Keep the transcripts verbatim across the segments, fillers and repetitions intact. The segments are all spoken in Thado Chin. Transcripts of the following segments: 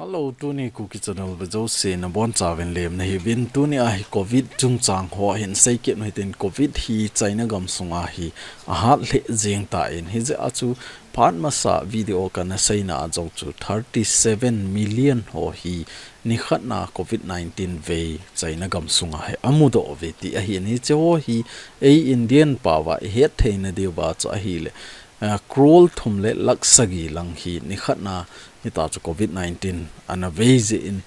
Hello, tuni Kuki Channel vejouse nabonchauvin lemna hiuvin. Tuni a hi covid chungchang ho hin seikit u hitin, covid hi China gamsunga hi ahat lheh jeng tan, hijeh a chu phat masa video kana seina a jong chu thirty seven million ho hi nikhat na covid nineteen vei China gamsunga hi amudoh uve ti ahin, hiche ho hi ei Indian paova ihet theina diuva chu ahile, ah, crore thum le lakh sagi lang hi nikhat na hita chu covid nineteen ana vei jeh in,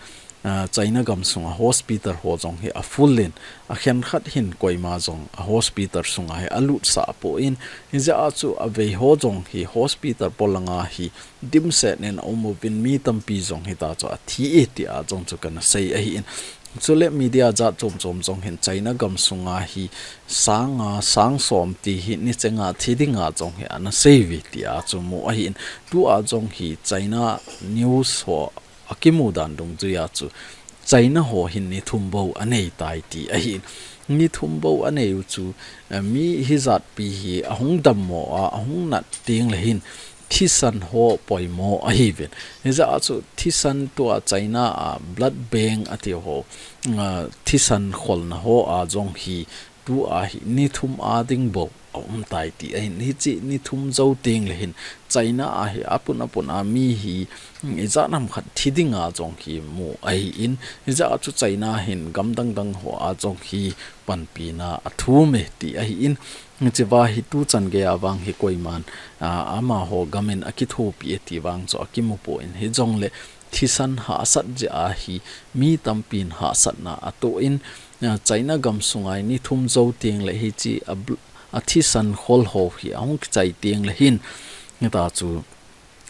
ah, China gamsunga hospital ho jong hi afull in, akhenkhat hin koima jong a hospital sunga hi alutsah pon, hijeh a chu avei ho jong hi hospital polanga hi dimset in aum uvin, mi tampi jong hita chu athi e tia jong chu kana sei ahin. Chule media jat chom chom jong hin China gamsunga hi sang nga, sang som ti hi nichenga thi dinga jong hi ana seiuve tia chu mu ahin. Tua jong hi China news ho akimu dan dungjuia chu China ho hin ni thum bou anei tai ti ahin. Ni thum bou anei u chu, eh, mi hijatpi hi ahung dammo a, ahung nat teng le hin thisan ho poimo ahiuvin. Hijeh a chu thisan tua China a blood bank ati ho, ah, thisan kholna ho a jong hi tua hi ni thum a ding bou aum tai ti ahin. Hiche ni thum jou teng le hin China a hi apun apun a mi hi, mm, ijat ham khat thi dinga jong hi mu ahin. Hijeh a chu China hin gam dang dang ho a jong hi panpina athum e ti ahin. Hichea hi tuchan geiya vang hi koiman, ah, amaho gamin akithopi e ti vang chu akimu pon, hijongle thisan hahsat jeh a hi mi tampin hahsatna atoh in, ah, China gamsunga ni thum jou teng le hiche a bl-, a thisan khol ho hi ahung kichai teng le hin, hita chu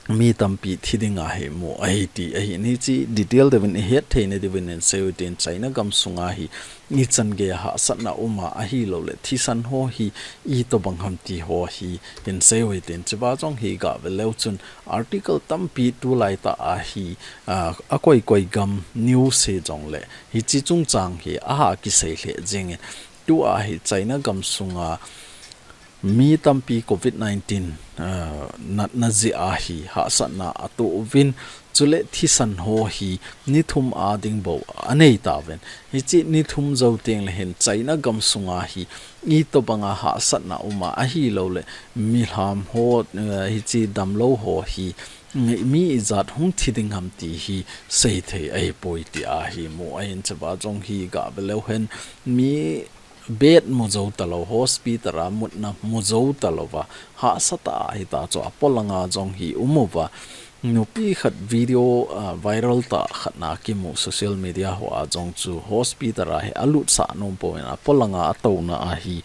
mi tampi thi dinga hi mu ahi ti ahin. Hiche detail deuvin ihet theina diuvin hin seiu hitin, China gamsunga hi ichan geiya hahsatna uma ahilou le thisan ho hi itobang ham ti ho hi hin seiu hitin. Hichea jong hi gah ve leu chun article tampi tulai tah a hi, ah, akoi koi gam news hijongle hiche chungchang hi aha kisei lheh jengin. Tua hi China gamsunga mi tampi covid nineteen, ah, natna jeh a hi hahsatna atoh uvin, chule thisan ho hi ni thum a ding bou anei tauvin. Hiche ni thum jou teng le hin China gamsunga hi itobanga hahsatna uma ahilou le milham ho, eh, hiche damlou ho hi mi ijat hung thi ding ham ti hi seithei ahipoi tia hi mu ahin. Hichea jong hi gah ve leu hen mi bed mu jou talou, hospital a mutna mu jou talouva, hahsa tah a hita chu apolanga jong hi um uva. Nupi khat video, ah, viral tah khat na kimu social media ho a jong chu hospital a hi alutsah nom pon apolanga atouna a hi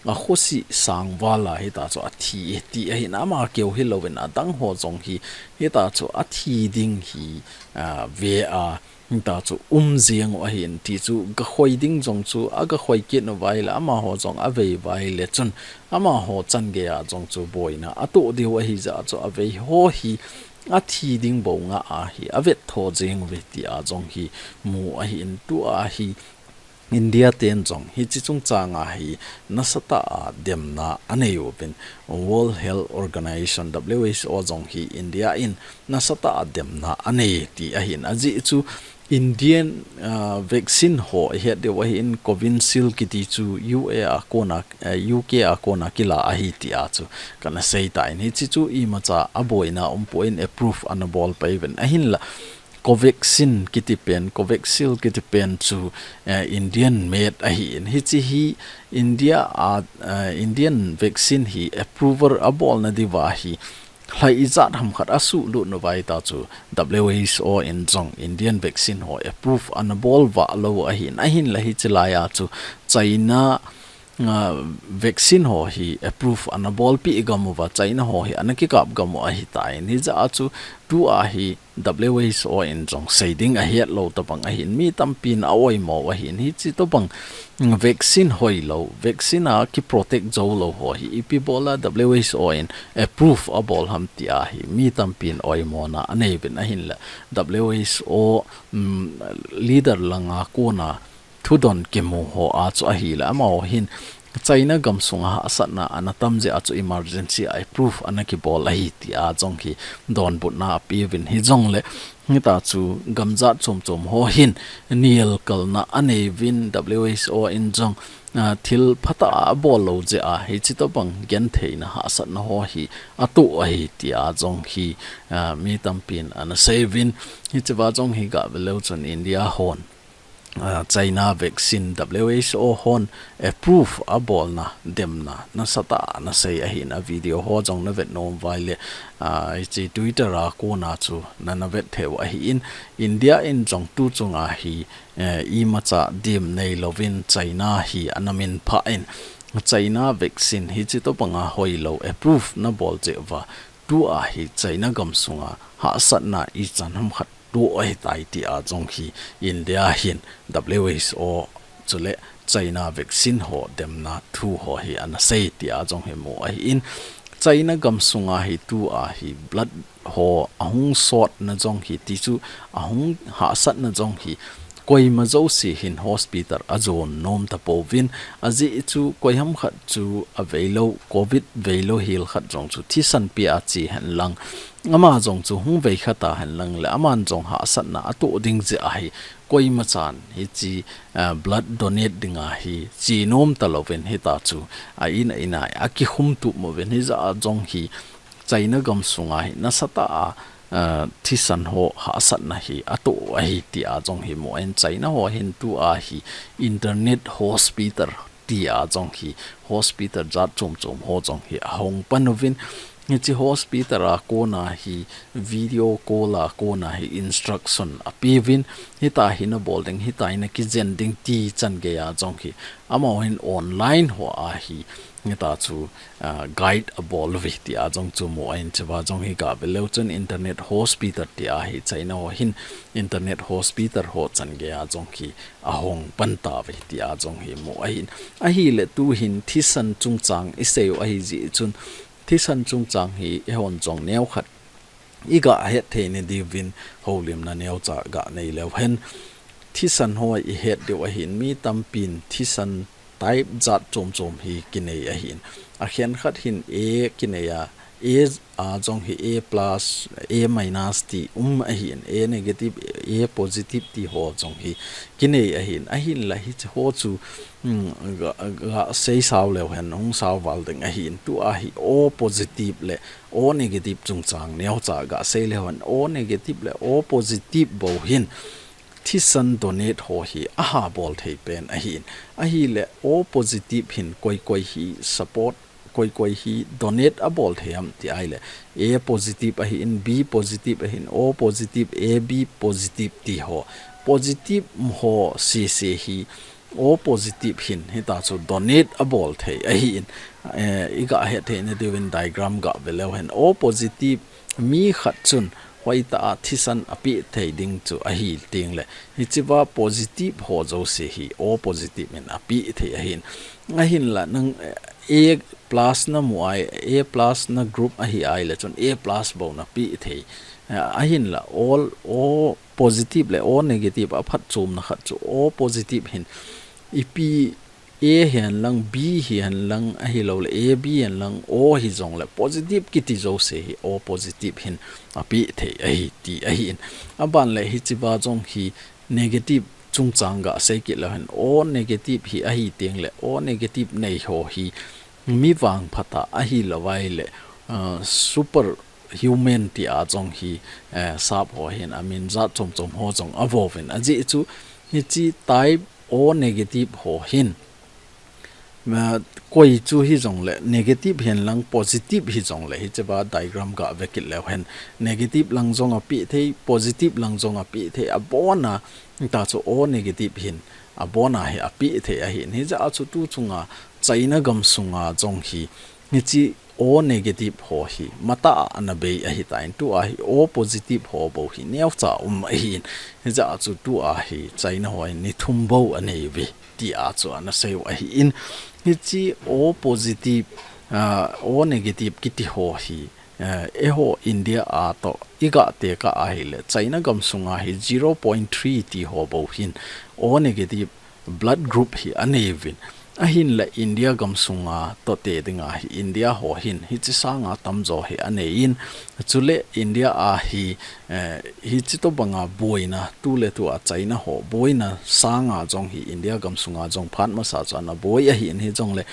akhosih sang val a hita chu athi e ti ahin, ama keu hilouvin adang ho jong hi hita chu athi ding hi, ah, ve a hita chu um jeng u ahin, ti chu gakhoi ding jong chu agakhoi kit uva ahile, amaho jong avei uva ahile chun amaho chan geiya jong chu boina atoh diu ahijeh a chu avei ho hi athi ding bou ngah a hi avet tho jeng uve tia jong hi mu ahin. Tua hi India ten jong hiche chungchanga hi nasatah a demna anei uvin, World Health Organization, W H O jong hi India in nasatah a demna anei ti ahin. Ajeh chu Indian, ah, vaccine ho ihet diu ahin, Covishield kiti chu U A a kona, eh, U K a kona kila ahi tia chu kana seitan. Hiche chu imacha aboina umpon approve ana bol pai uvin ahinla. Covaxin kiti pen, Covishield kiti pen chu, eh, Indian made ahin. Hiche hi India a, eh, Indian vaccine hi approval abolna diuva hi lha ijat ham khat asuhlut uva ahita chu W H O in jong Indian vaccine ho approve ana bol uva lou ahin, ahinla hiche laiya chu China, ah, vaccine ho hi approve ana bolpeh gam uva, China ho hi ana kikap gam u ahitan, hijeh a chu tua hi W H O in jong sei ding ahet lou tobang ahin, mi tampin a-oimo u ahin, hiche tobang vaccine hoilou, vaccine a kiprotect jou lou ho hi ipi bola W H O in approve abol ham tia hi mi tampin oimona anei uvin ahinla, W H O, um, leader langa kona thudon kimu ho a chu ahile, amaho hin China gamsunga hahsatna ana tam jeh a chu emergency approve ana kibol ahi tia jong hi donbutna apeuvin, hijongle hita chu gamjat chomchom ho hin nial kalna aneiyuvin, W H O in jong, ah, thil phatah a abol lou jeh a hiche tobang gentheina hahsatna ho hi atoh ahi tia jong hi, ah, mi tampin ana seiyuvin, hichea jong hi gah ve leu chun India hon, ah, China vaccine W H O hon approve abolna demna nasatah a ana sei ahin, a video ho jong navet nom uva ahile, ah, hiche Twitter a kona chu nana vet theiyu ahin, India in jong tu chunga hi, eh, imacha dem neilouvin China hi ana minphah in, China vaccine hiche tobanga hoilou approve nabol jeh uva tua hi China gamsunga hahsatna ichan ham khat toh ahitai tia jong hi India hin W H O chule China vaccine ho demna thu ho hi ana sei tia jong hi mu ahin, China gamsunga hi tua hi blood ho ahung sotna jong hi, ti chu ahung hahsatna jong hi, koima jouse hin hospital ajon nom tapouvin, ajeh chu koiham khat chu aveilou, covid veilou hel khat jong chu thisan pia che henlang, ama jong chu hung vei kha ta henlang le aman jong hahsatna atoh ding jeh a hi koima chan hiche, ah, blood donate dinga hi che nom talouvin, hita chu a in a in a akikhum tup uvin, hijeh a jong hi China gamsunga hi nasatah a, ah, thisan ho hahsatna hi atoh ahi tia jong hi mu ahin, China ho hin tua hi internet hospital tia jong hi hospital jat chom chom ho jong hi ahong pan uvin, hiche hospital a kona hi video call a kona hi instruction apeuvin, hita hi nabol ding, hita hi nakijen ding ti chan geiya jong hi amahon online ho a hi hita chu, ah, guide abol uve tia jong chu mu ahin, chua jong hi gah ve leu chun internet hospital tia hi China ho hin internet hospital ho chan geiya jong hi ahong pan tauve tia jong hi mu ahin. Ahile tu hin thisan chungchang iseiyu ahi jeh chun, thisan chungchang hi eihon jong neo khat igah het thei nadiuvin houlimna neocha gah nei leu hen. Thisan ho ihet diu ahin, mi tampin thisan type jat chom chom hi kinei ahin. Akhen khat hin A kinei a, A a jong hi A plus, A minus ti um ahin, A negative, A positive ti ho jong hi kinei ahin. Ahinla hiche ho chu, um, gah, gah sei sao leu hen, hung sao val ding ahin. Tua hi O positive le O negative chungchang neocha gah sei leu hen, O negative le O positive bou hin thisan donate ho hi aha bol thei pen ahin. Ahile O positive hin koi koi hi support, koi koi hi donate abol thei ham ti ahile, A positive ahin, B positive ahin, O positive, A B positive ti ho. Positive ho sese hi O positive hin hita chu donate abol thei ahin. Eh, igah het thei nadiuvin diagram gah ve leu hen. O positive mi khat chun hoitah a thisan apeh thei ding chu ahi tengle, hichea positive ho jouse hi O positive in apeh thei ahin. Ahinla nang, eh, A plus namu a, A plus na group ahi ahile chun A plus bou napeh thei. Eh, ahinla all, O positive le O negative aphatchomna khat chu O positive hin ipi A hihen lang, B hihen lang, ahilouleh A B hihen lang, O hijongle positive kiti jouse hi O positive hin apeh thei ahi ti ahin. Aban le hichea jong hi negative chungchang gah sei kit leu hen, O negative hi ahi tengle, O negative nei ho hi mi vangphat a ahilou vaile, ah, super human tia jong hi, eh, sap ho hin amin jat chom chom ho jong avouvin. Ajeh chu hiche type O negative ho hin, ma, koi chu hijongle, negative hihen lang, positive hijongle, hichea diagram gah ve kit leu hen, negative lang jong apeh thei, positive lang jong apeh thei, abona, hita chu O negative hin, abona hi apeh thei ahin. Hijeh a chu tu chunga China gamsunga jong hi, hiche O negative ho hi matah a ana bei ahitan, tua hi O positive ho bou hi neocha um ahin. Hijeh a chu tua hi China ho hin ni thum bou anei uve tia chu ana seiyu ahin. Hiche O positive, ah, O negative kiti ho hi, eh, eiho India a toh igah tekah ahile, China gamsunga hi zero point three ti ho bou hin O negative blood group hi anei uvin. Ahinla India gamsunga tote dinga hi India ho hin hichi sanga tamjo hi anei in, chule India a hi, eh, hichi tobanga boina, tuletua China ho boina sanga jong hi India gamsunga jong phat masa chu ana boi ahin, hijongle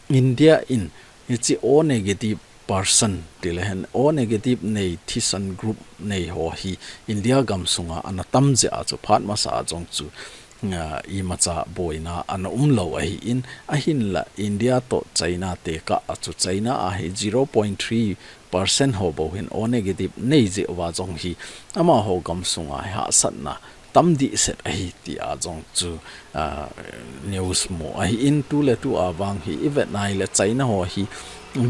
India in hichi O negative person, tile hen O negative nei thisan group nei ho hi India gamsunga ana tam jeh a chu phat masa a jong chu, ah, imacha boina ana umlou ahin, ahinla India toh China tekah a chu China a hi zero point three percent ho bou hin O negative nei jeh uva jong hi amaho gamsunga hi hahsatna tam dehset ahi tia jong chu, ah, news mu ahin, tuletua vang hi ivet nai le China ho hi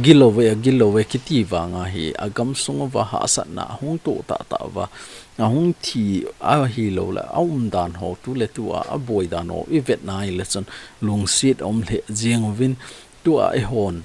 gilou ve, gilou ve kiti vanga hi agamsung uva hahsatna ahung toh tahtah uva, ahung thi ahilou le aumdan ho, tuletua aboi dan ho ivet nai le chun lungset aum lheh jeng uvin, tua eihon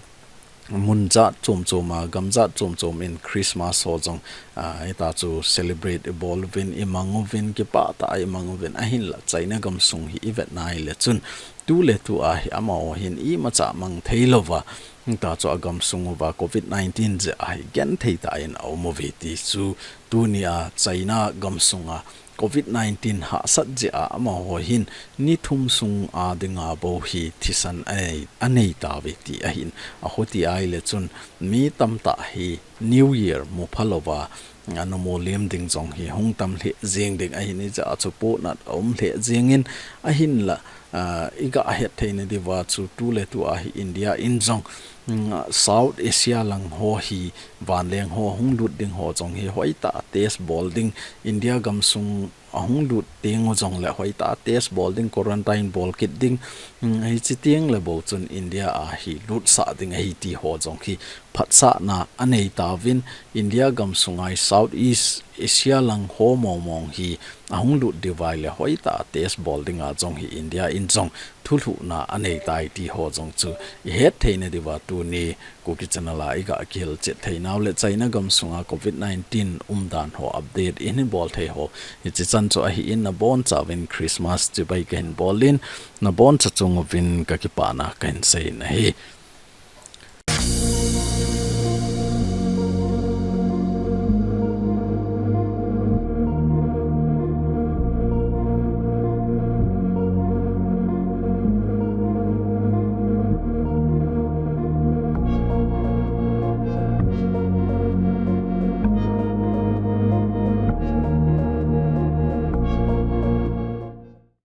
mun jat chom chom a, gam jat chom chom in Christmas ho jong, ah, hita chu celebrate ibol uvin, imang uvin, kipah tah a imang uvin, ahinla China gamsung hi ivet nai le chun tuletua hi amaho hin imacha mang theilouva, hita chu agamsung uva covid nineteen jeh a hi genthei tah in aum uve ti chu tunia China gamsunga covid nineteen hahsat jeh a amaho hin ni thum sunga dinga bou hi thisan anei, anei tauve ti ahin, ahuti ahile chun mi tamtah hi New Year mu phalouva, ana molem ding jong hi hung tam lheh jeng ding ahin, hijeh a chu pohnat aum lheh jengin, ahinla, ah, iga het theina diuva chu tuletua hi India in jong, mm, South Asia lang ho hi vanleng ho hung lut ding ho jong hi hoitah a test bol ding, India gamsung ahung lut teng u jongle hoitah a test bol ding, quarantine bol kit ding, mm, hichi teng le bou chun India a hi lutsah ding ahi ti ho jong hi phatsahna anei tauvin, India gamsunga hi South East Asia lang ho mong mong hi ahung lut diu ahile hoitah a test bol dinga jong hi India in jong thulhuhna anei tai ti ho jong chu ihet theina diuva tuni Kuki Channel a iga kihilchet theinau le China gamsunga covid nineteen umdan ho update ihin bol thei ho hichi chan chu ahin, nabonchauvin Christmas chibai kahin bolin, naboncha chung uvin kakipana kahin seiyin ahi.